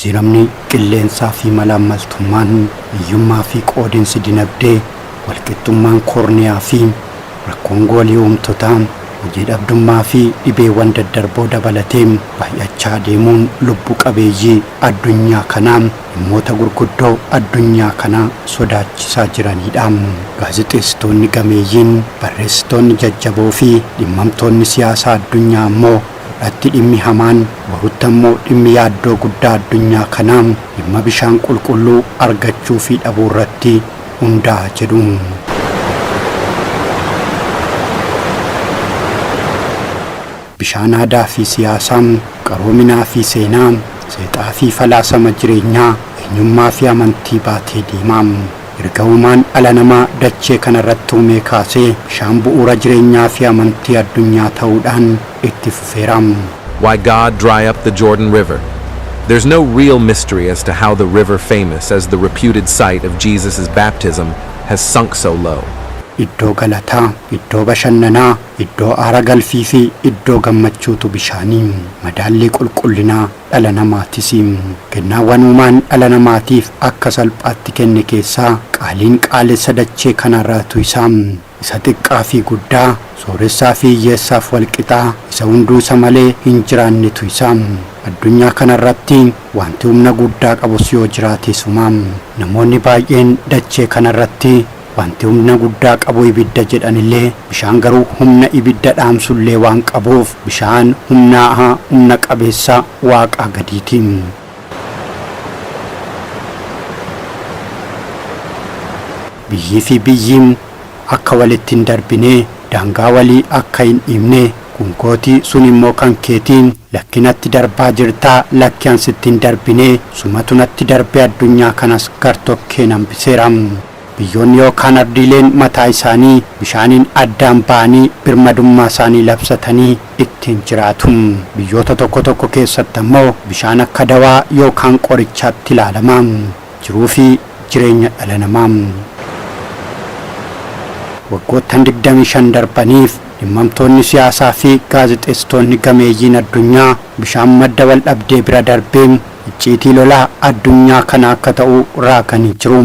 Jijjiiramni qilleensaa fi malaammaltummaan, hiyyummaa fi qoodinsi dinagdee, walqixxummaan koorniyaa fi rakkoon goolii uumtotaa, hojii dhabdummaa fi dhibeewwan daddarboo dabalatee baay'achaa deemuun lubbu qabeeyyii addunyaa kanaa dhimmoota gurguddoo addunyaa kanaa sodaachisaa jiranidha. Gaazexeessitoonni gameeyyiin, barreessitoonni jajjaboo fi dhimmamtoonni siyaasaa addunyaa ammoo har'atti dhimmi hamaan, borutti ammoo dhimmi yaaddoo guddaa addunyaa kanaa dhimma bishaan qulqulluu argachuu fi dhabuu irratti hundaa'a jedhu. Bishaan aadaa fi siyaasaa, qaroominaa fi seenaa, seexaa fi falaasama jireenyaa, eenyummaa fi amantii baatee deema. Erga uumaan dhala namaa dachee kanarratti uumee kaasee bishaan bu'uura jireenyaa fi amantii addunyaa ta'uudhaan itti fufeera. Why God dry up the Jordan River? There's no real mystery as to how the river famous as the reputed site of Jesus' baptism has sunk so low. Iddoo galataa, iddoo bashannanaa, iddoo aara galfii fi iddoo gammachuutu bishaanii. Madaallii qulqullinaa dhala namaatis. Kennaawwan uumaan dhala namaatiif akka salphaatti kenne keessaa qaaliin qaalessa dachee kanarraatu isaa. Isa xiqqaa fi guddaa, sooressaa fi hiyyeessaaf walqixaa, isa hunduu isa malee hin jiraannetu isaa. Addunyaa kanarratti wanti humna guddaa qabus yoo jiraate suma. Namoonni baay'een dachee kanarratti wanti humna guddaa qabu ibidda jedhanillee, bishaan garuu humna ibidda dhaamsullee waan qabuuf bishaan humnaa humna qabeessa waaqaa gadiiti. Biyyii fi biyyiin akka walitti hin darbine, daangaa walii akka hin dhiibne, kun kootii, sun immoo kan keetiin, lakkinatti darbaa jirtaa, lakki an sitti hin darbine, sumatu natti darbee addunyaa kanas gartokkeen hambiseera. Biyyoonni yookaan ardiileen mataa isaanii bishaaniin addaan ba'anii birmadummaa isaanii labsatanii ittiin jiraatu. Biyyoota tokko tokko keessatti ammoo bishaan akka dawaa yookaan qorichaatti ilaalama. Jiruu fi jireenya dhala namaa. Waggoottan 25 darbaniif dhimmamtoonni siyaasaa fi gaazexeessitoonni gameeyyiin addunyaa bishaan madda wal dhabdee bira darbee icciitii lolaa addunyaa kana akka ta'u raaganii jiru.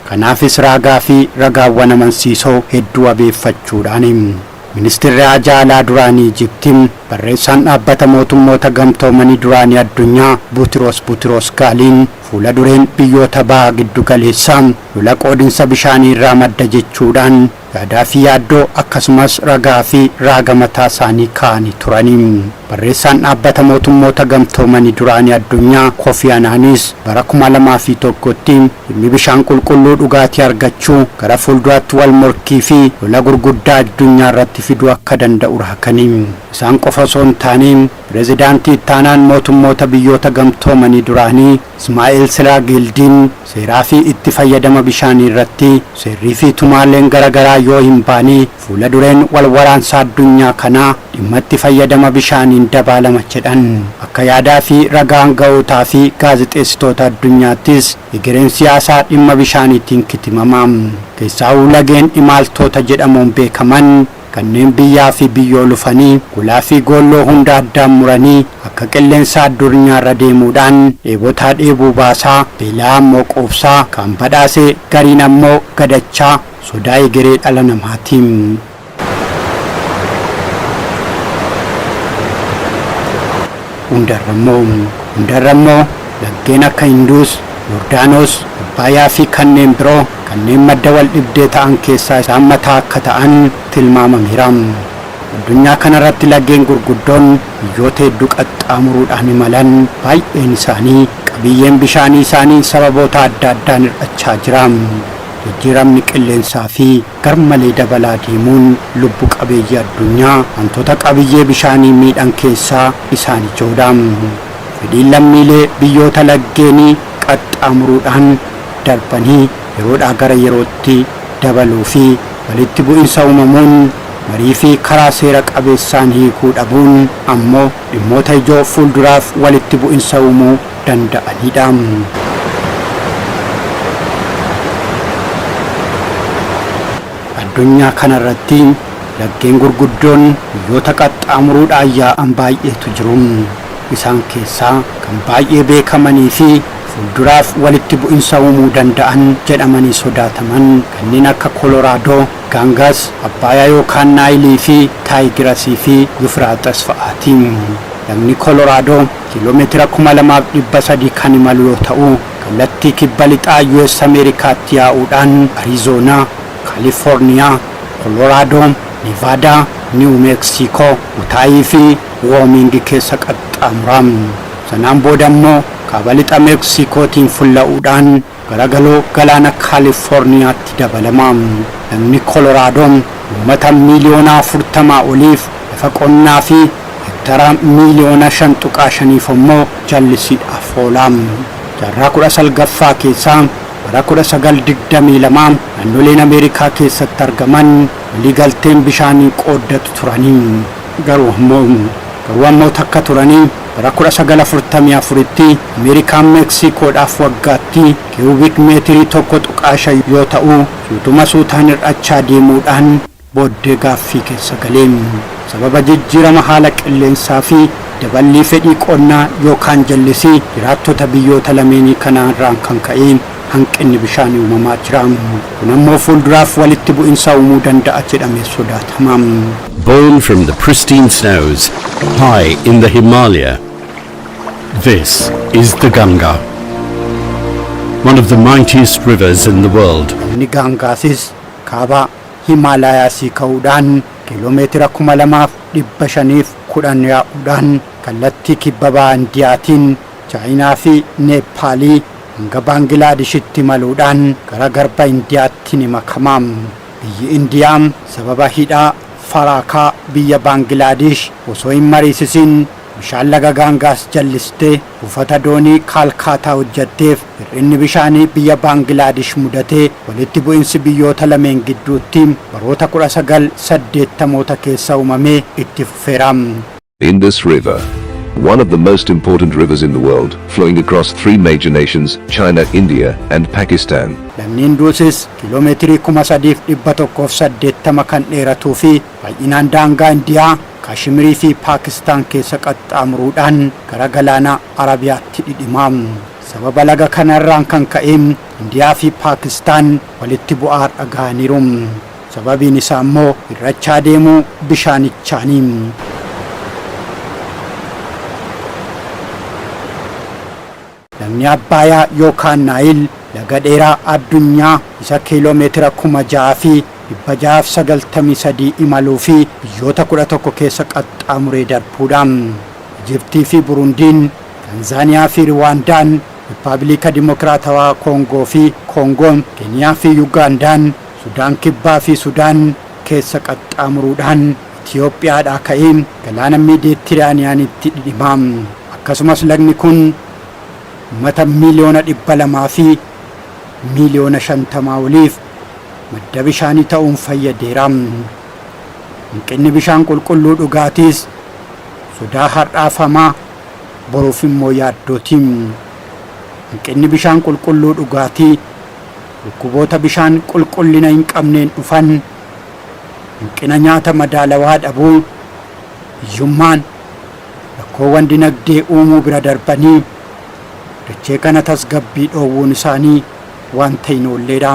Kanaafis raagaa fi ragaawwan amansiisoo hedduu wabeeffachuudhaan Ministeerri Haajaa Alaa duraanii Ijiptii, barreessaan dhaabbata mootummoota gamtoomanii duraanii addunyaa Butiroos Butiroos Gaaliin fuula dureen biyyoota baha giddu galeessaa lola qoodinsa bishaanii irraa madda jechuudhaan yaadaa fi yaaddoo akkasumas ragaa fi raaga mataa isaanii kaa'anii turanii. Barreessaan dhaabbata mootummoota gamtoomanii duraanii addunyaa Kofi Anaanis bara 2001tti dhimmi bishaan qulqulluu dhugaatii argachuu gara fuulduraatti wal morkii fi lola gurguddaa addunyaa irratti fiduu akka danda'u raakanii. Isaan qofa osoo hin taane, pireezidaantii ittaanaan mootummoota biyyoota gamtoomanii duraanii Ismaa'eel Siraageldiin seeraa fi itti fayyadama bishaanii irratti seerrii fi tumaaleen garaagaraa yoo hin baane fuula dureen wal waraansa addunyaa kanaa dhimma itti fayyadama bishaaniin dabaalama jedhan. Akka yaadaa fi ragaan ga'ootaa fi gaazexeessitoota addunyaattis egereen siyaasaa dhimma bishaaniitiin kitimama. Keessaawuu lageen imaaltoota jedhamuun beekaman kanneen biyyaa fi biyyoo lufanii gulaa fi goolloo hunda addaan muranii akka qilleensa addunyaarra deemuudhaan dheebotaa dheebuu baasaa, beelaa ammoo quubsaa, kan badhaasee gariin ammoo gadachaa sodaa egeree dhala namaatiin. Hundarrammoo laggeen akka Hinduus, Yordaanos, Abbaayyaa fi kanneen biroo kanneen madda wal dhibdee ta'an keessaa isaan mataa akka ta'an tilmaamameera. Addunyaa kanarratti laggeen gurguddoon biyyoota hedduu qaxxaamuruudhaan imalan baay'een isaanii qabiyyeen bishaanii isaanii sababoota adda addaan hir'achaa jira. Jijjiiramni qilleensaa fi garmalee dabalaa deemuun lubbu qabeeyyii addunyaa wantoota qabiyyee bishaanii miidhan keessaa isaan ijoodha. Fedhiin lammiilee biyyoota laggeenii qaxxaamuruudhaan darbanii yeroodhaa gara yerootti dabaluu fi walitti bu'insa uumamuun marii fi karaa seera qabeessaan hiikuu dhabuun ammoo dhimmoota ijoo fuulduraaf walitti bu'insa uumuu danda'anidha. Addunyaa kanarratti laggeen gurguddoon biyyoota qaxxaamuruudhaan yaa'an baay'eetu jiru. Isaan keessaa kan baay'ee beekamanii fi fuulduraaf walitti bu'insa uumuu danda'an jedhamanii sodaataman kanneen akka Koloraadoo, Gaangas, Abbaayaa yookaan Naayilii fi Taayigirasii fi Yufraaxas fa'aati. Lagni Koloraadoo kiiloomeetira 2300 kan imalu yoo ta'u, kallattii kibba lixaa US Ameerikaatti yaa'uudhaan Ariizoonaa, Kaalifoorniyaa, Koloraadoo, Nevaadaa, Niiw Meeksikoo, Utaayii fi Woomingi keessa qaxxaamura. Sanaan booda immoo kaaba lixa Meeksikootiin fulla'uudhaan garagaloo galaana Kaalifoorniyaatti dabalama. Lagni Koloraadoo uummata miiliyoona 40 oliif lafa qonnaa fi hektara miiliyoona 5.5f immoo jallisiidhaaf oola. Jaarraa 19ffaa keessaa bara 1922 naannoleen Ameerikaa keessatti argaman waliigalteen bishaanii qooddatu turanii. Garuu ammoo takka turanii bara 1944tti Ameerikaan Meeksikoodhaaf waggaatti kiiyuubik meetirii 1.5 yoo ta'u, suutuma suutaan hir'achaa deemuudhaan booddee gaaffii keessa galee. Sababa jijjiirama haala qilleensaa fi daballii fedhii qonnaa yookaan jallisii jiraattota biyyoota lameenii kanarraan kan ka'e hanqinni bishaanii uumamaa jira. Kun ammoo fuulduraaf walitti bu'insa uumuu danda'a jedhamee sodaatama. Born from the pristine snows high in the Himalaya, this is the Ganga, one of the mightiest rivers in the world. Lagni Gaangaasis kaaba Himaalayaasii ka'uudhaan kiiloomeetira 2510 yaa'uudhaan kallattii kibba baha Indiyaatiin Chaayinaa fi Neepaalii hanga Baangilaadishitti imaluudhaan gara garba Indiyaatti ni makama. Biyyi Indiyaa sababa hidhaa Faraakaa biyya Baangilaadish osoo hin mariisisin bishaan laga Gaangaas jallistee buufata doonii Kaalkaataa hojjetteef hir'inni bishaanii biyya Baangilaadish mudatee walitti bu'insi biyyoota lameen gidduutti baroota 1980moota keessa uumamee itti fufeera. Indus River. One of the most important rivers in the world, flowing across three major nations, China, India, and Pakistan. Lagni Induusis kiiloomeetirii 3180 kan dheeratuu fi baay'inaan daangaa Indiyaa, Kaashimirii fi Paakistaan keessa qaxxaamuruudhaan gara galaana Arabiyaatti dhidhima. Sababa laga kanarraan kan ka'e Indiyaa fi Paakistaan walitti bu'aa dhaga'aniiru. Sababiin isaa immoo hir'achaa deemuu bishaanichaani. Lagni Abbaayaa yookaan Naayil laga dheeraa addunyaa isa kiiloomeetira 6693 imaluu fi biyyoota 11 keessa qaxxaamuree darbuudha. Ijiptii fi Burundiin, Tanzaaniyaa fi Riwaandaan, Rippaabilika Dimokiraatawaa Koongoo fi Koongoon, Keeniyaa fi Yugaandaan, Sudaan Kibbaa fi Sudaan keessa qaxxaamuruudhaan Itiyoophiyaadhaa ka'ee galaana Meeditiraaniyaanitti dhidhima. Akkasumas lagni kun uummata miiliyoona 250,000,000 oliif madda bishaanii ta'uun fayyadeera. Hanqinni bishaan qulqulluu dhugaatiis sodaa har'aafamaa boruuf immoo yaaddooti. Hanqinni bishaan qulqulluu dhugaatii dhukkuboota bishaan qulqullina hin qabneen dhufan, hanqina nyaata madaalawaa dhabuu, hiyyummaan rakkoowwan dinagdee uumuu bira darbanii dachee kana tasgabbii dhoowwuun isaanii wanta hin oolleedha.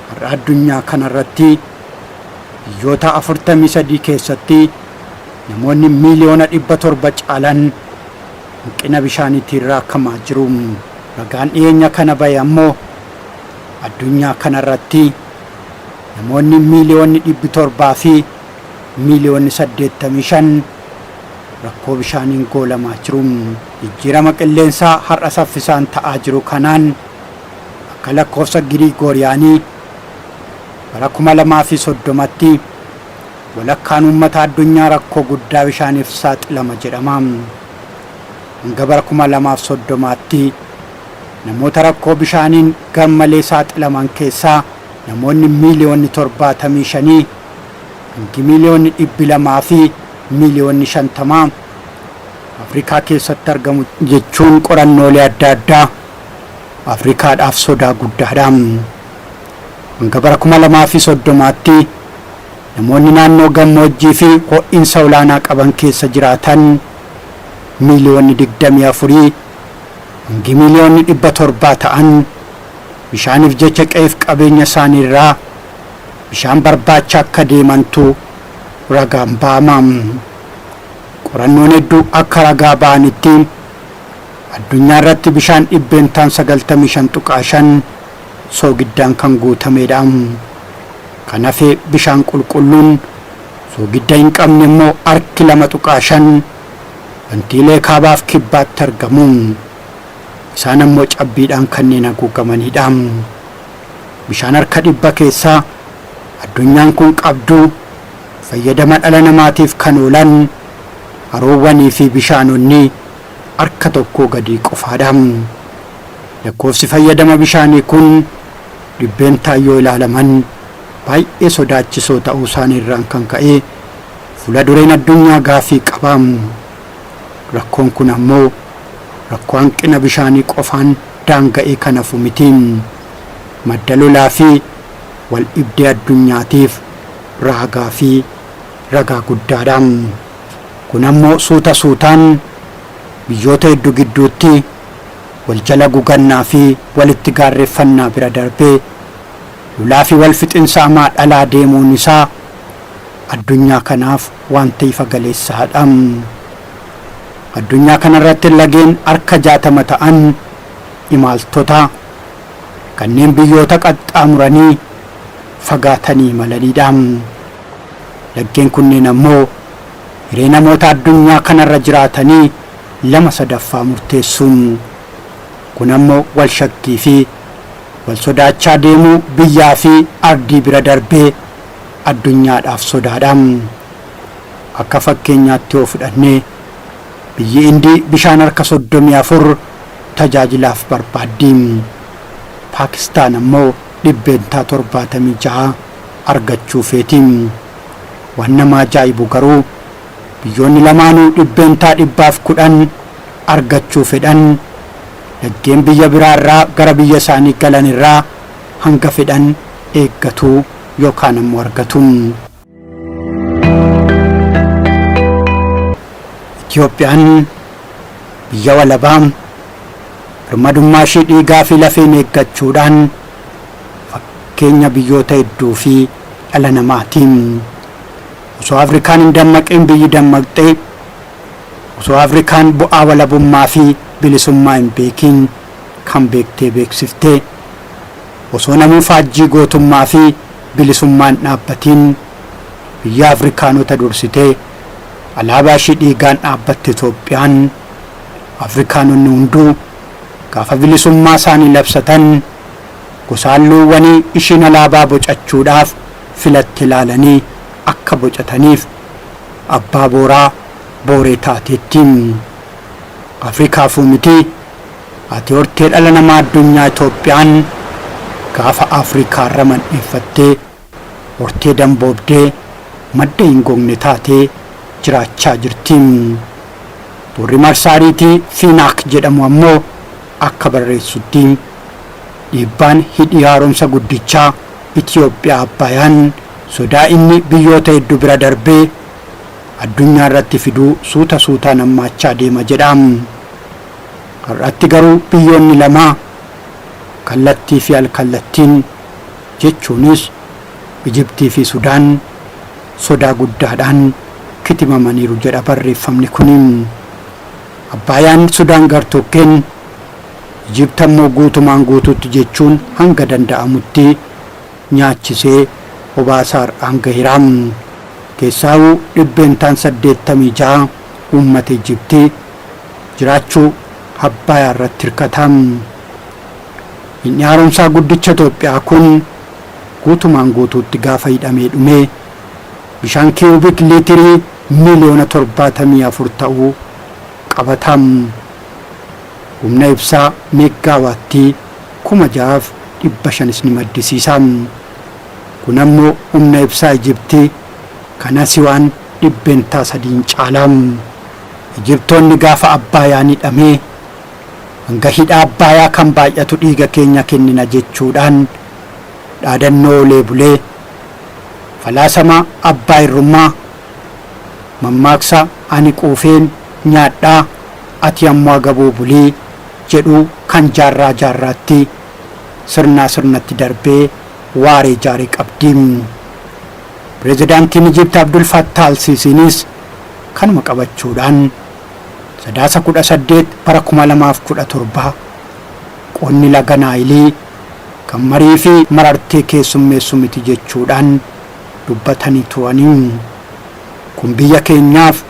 Har'a addunyaa kanarratti biyyoota 43 keessatti namoonni miiliyoona 700 caalan hanqina bishaaniitiin raakamaa jiru. Ragaan dhiyeenya kana bahe ammoo addunyaa kanarratti namoonni 785,000,000 rakkoo bishaaniin goolamaa jiru. Jijjiirama qilleensaa har'a saffisaan ta'aa jiru kanaan akka lakkoofsa Giriigooriyaanii bara 2030tti walakkaan uummata addunyaa rakkoo guddaa bishaaniif saaxilama jedhama. Hanga bara 2030tti namoota rakkoo bishaaniin garmalee saaxilaman keessaa namoonni miiliyoonni 75 hangi 250,000,000 Afrikaa keessatti argamu jechuun qorannoolee adda addaa Afrikaadhaaf sodaa guddaadha. Hanga bara 2030tti namoonni naannoo gammoojjii fi ho'iinsa olaanaa qaban keessa jiraatan Miiliyoonni 24 hangi miiliyoonni 700 ta'an bishaaniif jecha qe'eef qabeenya isaaniirraa bishaan barbaacha akka deemantu ragaan ba'ama. Qorannoon hedduu akka ragaa ba'anitti, addunyaa irratti bishaan dhibbeentaan 95.5 soogiddaan kan guutamedha. Kan hafe bishaan qulqulluun soogidda hin qabne immoo harki 2.5 bantiilee kaabaaf kibbaatti argamu. Isaan ammoo cabbiidhaan kanneen haguugamanidha. Bishaan harka 100 keessaa addunyaan kun qabdu fayyadama dhala namaatiif kan oolan haroowwanii fi bishaanonni harka tokkoo gadii qofaadha. Lakkoofsi fayyadama bishaanii kun dhibbeentaan yoo ilaalaman baay'ee sodaachisoo ta'uu isaanii irraan kan ka'e fuula dureen addunyaa gaafii qaba. Rakkoon kun ammoo rakkoo hanqina bishaanii qofaan daanga'ee kan hafu miti. Madda lolaa fi wal dhibdee addunyaatiif raagaa fi ragaa guddaadha. Kun ammoo suuta suutaan biyyoota hedduu gidduutti wal jala gugannaa fi walitti gaarreeffannaa bira darbee lolaa fi wal fixinsa hamaa dhalaa deemuun isaa addunyaa kanaaf wanta ifa galeessaadha. Addunyaa kanarratti lageen harka 60 ta'an imaaltota kanneen biyyoota qaxxaamuranii fagaatanii imalanidha. Laggeen kunneen ammoo hiree namoota addunyaa kanarra jiraatanii lama sadaffaa murteessuun, kun ammoo wal shakkii fi wal sodaachaa deemuu biyyaa fi ardii bira darbee addunyaadhaaf sodaadha. Akka fakkeenyaatti yoo fudhannee, biyyi Indii bishaan harka 34 tajaajilaaf barbaaddi. Paakistaan ammoo 76% argachuu feeti. Waan nama ajaa'ibu garuu, biyyoonni lamaanuu 110% argachuu fedhan laggeen biyya biraarraa gara biyya isaanii galan irraa hanga fedhan eeggatu yookaan ammoo argatu. Itiyoophiyaan biyya walabaa birmadummaa ishee dhiigaa fi lafeen eeggachuudhaan fakkeenya biyyoota hedduu fi dhala namaatiin. Osoo Afrikaan hin dammaqin biyyi dammaqxee, osoo Afrikaan bu'aa walabummaa fi bilisummaa hin beekin kan beektee beeksiftee, osoo namuu faajjii gootummaa fi bilisummaa hin dhaabbatiin biyya Afrikaanota dursitee alaabaa ishii dhiigaan dhaabbatte Itoophiyaan, Afrikaanonni hunduu gaafa bilisummaa isaanii labsatan gosa halluuwwanii ishiin alaabaa bocachuudhaaf filatte ilaalanii akka bocataniif abbaa booraa booree taateetti. Afrikaafuu miti, haati hortee dhala namaa addunyaa Itoophiyaan gaafa Afrikaarra mandheeffattee hortee damboobdee madda hin gogne taatee jiraachaa jirti. Toorri marsaariitii Fiinaak jedhamu ammoo akka barreessutti, dhiibbaan hidhi haaromsa guddichaa Itiyoophiyaa Abbaayaan sodaa inni biyyoota hedduu bira darbee addunyaa irratti fiduu suuta suutaan hammaachaa deema jedha. Har'atti garuu biyyoonni lama kallattii fi al-kallattiin, jechuunis Ijiptii fi Sudaan, sodaa guddaadhaan kitimamaniiru jedha barreeffamni kuni. Abbaayaan Sudaan gartokkeen, Ijipt ammoo guutumaan guutuutti jechuun hanga danda'amutti nyaachisee obaasaa har'aan gaheera. Keessaahuu dhibbeentaan 86 uummata Ijiptii jiraachuu Abbaayaa irratti hirkata. Hidhni haaromsaa guddicha Itoophiyaa kun guutumaan guutuutti gaafa hidhamee dhume bishaan kiyuubik liitirii miiliyoona 74 ta'u qabata. Humna ibsaa meeggaawaattii 6,500s ni maddisiisa. Kun ammoo humna ibsaa Ijipti kan Asiwaan 3%n caala. Ijiptoonni gaafa Abbaayaan hidhamee hanga hidha Abbaayaa kan baay'atu dhiiga keenya kennina jechuudhaan dhaadannoo oolee bulee falaasama abbaa irrummaa, mammaaksa ani quufeen nyaadhaa Ati ammoo agabuu bulii jedhu kan jaarraa jaarraatti sirnaa sirnatti darbee waaree jaaree qabdi. Pireezidaantiin Ijipti Abdul Fattah al-Siisiinis kanuma qabachuudhaan Sadaasa 18 bara 2017 qonni laga Naayilii kan marii fi marartee keessummeessu miti jechuudhaan dubbatanii turanii. Kun biyya keenyaaf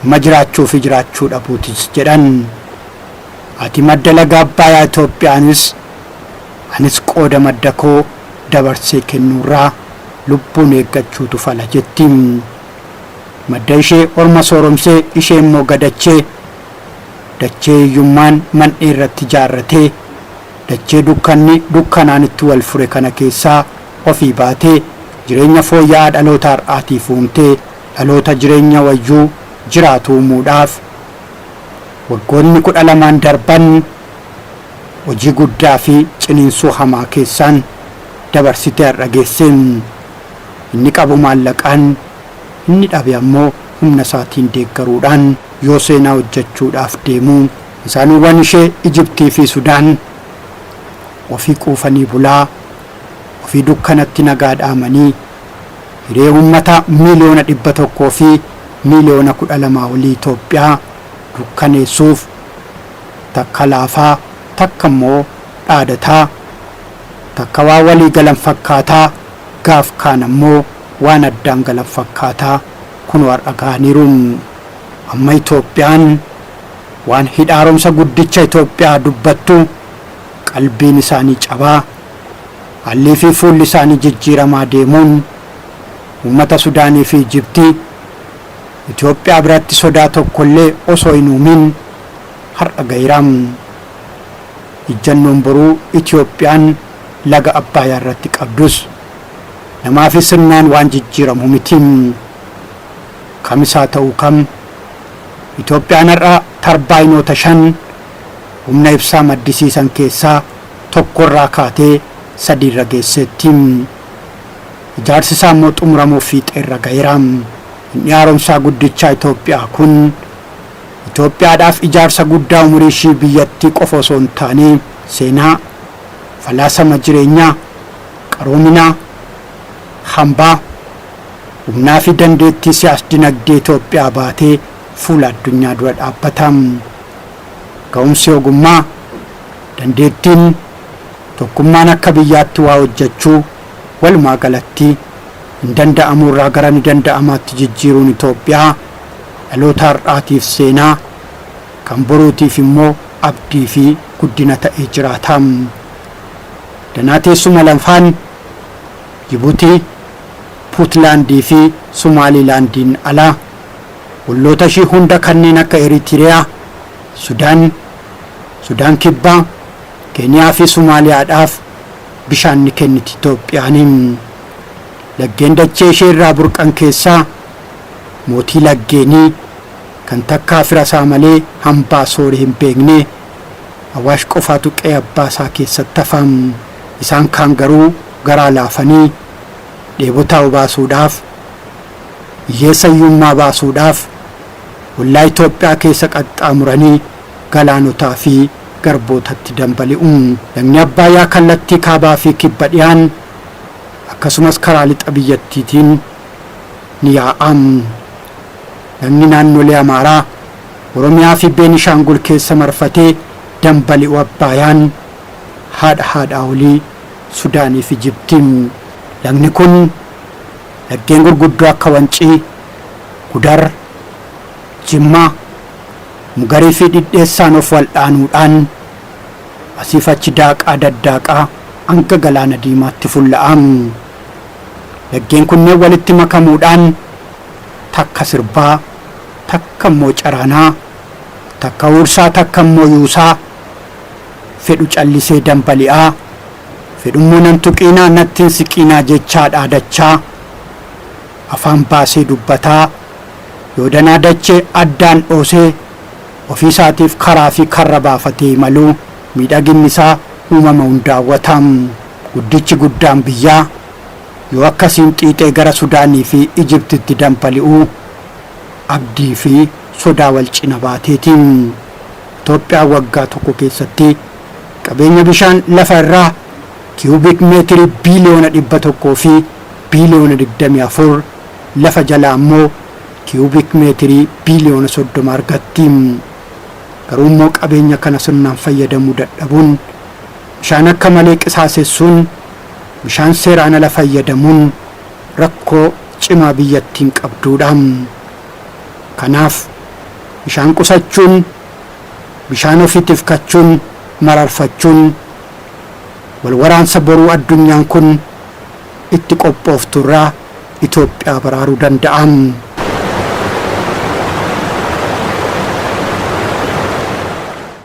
dhimma jiraachuu fi jiraachuu dhabuutis jedhan. Ati madda laga Abbayaa Itoophiyaanis anis qooda madda koo dabarsee kennuurraa lubbuun eeggachuutu fala jetti. Madda ishee orma sooromsee ishee immoo gadachee dachee hiyyummaan man'ee irratti ijaarratee dachee dukkanni dukkanaan itti wal fure kana keessaa ofii baatee jireenya fooyya'aa dhaloota har'aatiif uumtee dhaloota jireenya wayyuu jiraatu uumuudhaaf waggoonni 12n darban hojii guddaa fi ciniinsuu hamaa keessaan dabarsitee har'a geesse. Inni qabu maallaqaan, inni dhabe ammoo humna isaatiin deeggaruudhaan yoo seenaa hojjechuudhaaf deemu isaanuwwan ishee Ijiptii fi Sudaan ofii quufanii bulaa ofii dukkanatti nagaa dhaamanii hiree uummata miiliyoona 100 fi miiliyoona 12 olii Itoophiyaa dukkaneessuuf takka laafaa takka immoo dhaadataa takka waan walii galan fakkaataa gaaf kaan ammoo waan addaan galan fakkaataa kunoo har'a gahaniiru. Amma Itoophiyaan waan hidha haaromsa guddicha Itoophiyaa dubbattu qalbiin isaanii cabaa hallii fi fuulli isaanii jijjiiramaa deemuun uummata Sudaanii fi Ijiptii Itoophiyaa biratti sodaa tokkollee osoo hin uumin har'a gaheera. Ijjannoon boruu Itoophiyaan laga Abbayaa irratti qabdus namaa fi sirnaan waan jijjiiramu miti. Kamisaa ta'uu kam Itoophiyaan har'a tarbaayinoota 5 humna ibsaa maddisiisan keessaa tokkorraa kaatee sadiirra geesseetti. Ijaarsi isaa immoo xumuramuuf fiixeerra gaheera. Hidhi haaromsaa guddichaa Itoophiyaa kun Itoophiyaadhaaf ijaarsa guddaa umurii ishii biyyattii qofa osoo hin taane seenaa, falaasama jireenyaa, qaroominaa, hambaa, humnaa fi dandeettii siyaas-dinagdee Itoophiyaa baatee fuula addunyaa dura dhaabbata. Ga'umsi ogummaa, dandeettiin, tokkummaan akka biyyaatti waa hojjechuu walumaa galatti hin danda'amuurraa gara ni danda'amaatti jijjiiruun Itoophiyaa dhaloota har'aatiif seenaa, kan boruutiif immoo abdii fi guddina ta'ee jiraata. Danaa teessuma lafaan Jibuutii, Puutlaandii fi Sumaalilaandiin ala olloota ishii hunda kanneen akka Eritiriyaa, Sudaan, Sudaan Kibbaa, Keeniyaa fi Sumaaliyaadhaaf bishaan ni kenniti Itoophiyaan. Laggeen dachee ishee irraa burqan keessaa mootii laggeenii kan takkaa fira isaa malee hambaa soore hin beekne Awaash qofaatu qe'ee abbaa isaa keessatti hafa. Isaan kaan garuu garaa laafanii dheebotaa obaasuudhaaf, hiyyeessa hiyyummaa baasuudhaaf ollaa Itoophiyaa keessa qaxxaamuranii galaanotaa fi garbootatti dambali'u. Lagni Abbaayyaa kallattii kaabaa fi kibba dhiyaan akkasumas karaa lixa biyyattiitiin ni yaa'a. Lagni naannolee Amaaraa, Oromiyaa fi Beenishaangul keessa marfatee dambali'u Abbaayaan haadha haadhaa olii Sudaanii fi Ijipti. Lagni kun laggeen gurguddoo akka Wancii, Gudar, Jimmaa, Mugarii fi Dhidheessaan of wal'aanuudhaan asiif achi daaqaa daddaaqaa hanga Galaana Diimaatti fulla'a. Laggeen kunneen walitti makamuudhaan takka sirbaa, takka immoo caraanaa, takka huursaa, takka immoo yuusaa, fedhu callisee dambali'aa, fedhummoo nan tuqiinaa natti hin siqiinaa jechaa dhaadachaa, afaan baasee dubbataa, yoo danaa dachee addaan dhoosee ofii isaatiif karaa fi karra baafatee imaluu miidhaginni isaa uumama hunda hawwata. Guddichi guddaan biyyaa yoo akkasiin xiixee gara Sudaanii fi Ijiptitti dambali'u abdii fi Sodaa wal cina baateetiin. Itoophiyaan waggaa tokko keessatti qabeenya bishaan lafa irraa kiyuubik meetirii 124 biiliyoona, lafa jalaa immoo kiyuubik meetirii 30 biiliyoona argatti. Garuu immoo qabeenya kana sirnaan fayyadamuu dadhabuun, bishaan akka malee qisaasessuun, bishaan seeraan ala fayyadamuun rakkoo cimaa biyyattiin qabduudha. Kanaaf bishaan qusachuun, bishaan ofiitiif kachuun, mararfachuun wal waraansa boruu addunyaan kun itti qophoofturraa Itoophiyaa baraaruu danda'a.